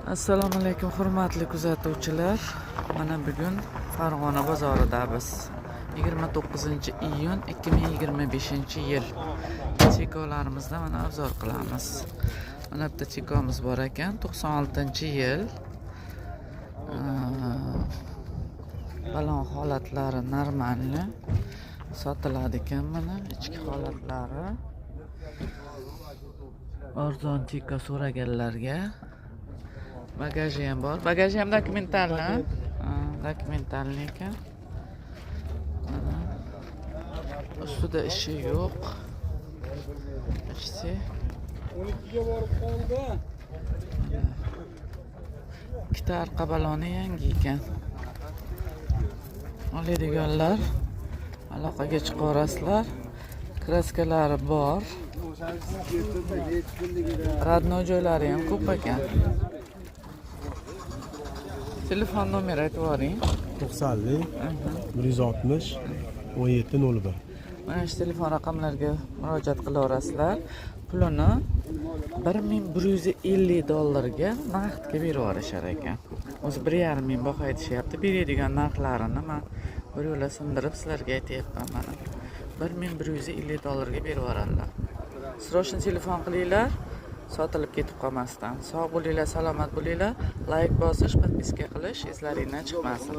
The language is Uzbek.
Assalomu alaykum, hurmatli kuzatuvchilar. Mana bugun Farg'ona bozoridamiz. 29 iyun 2025 yil. Tikolarimizni mana обзор qilamiz. Mana bitta tikomiz bor ekan, 96-yil. Balon holatlari нормальный. Sotiladi ekan, mana ichki holatlari. Arzon tiko so'raganlarga. Bagaji ham bor. Bagaji ham документальный. Документальный ekan. Mana. Ustida ishi yo'q. Почти. 12ga borib qoldi. Ikkita orqa baloni yangi ekan. Oladiganlar aloqaga chiqaverasizlar. Краска lari bor. Родной joylari ham ko'p ekan. Telefon nomeri aytib yuboring. 90 160 17 01. Mana shu telefon raqamlariga murojaat qilaverasizlar. Pulini 1150 dollarga naqdga berib yuborishar ekan. O'zi 1,5 ming baho aytishyapti. Beradigan narxlarini man bir yo'la sindirib sizlarga aytyapman mana. 1150 dollarga berib yuboradilar. Срочно telefon qilinglar, sotilib ketib qolmasdan. Sog' bo'linglar, salomat bo'linglar. Layk bosish, подписка qilish izlaringdan chiqmasin.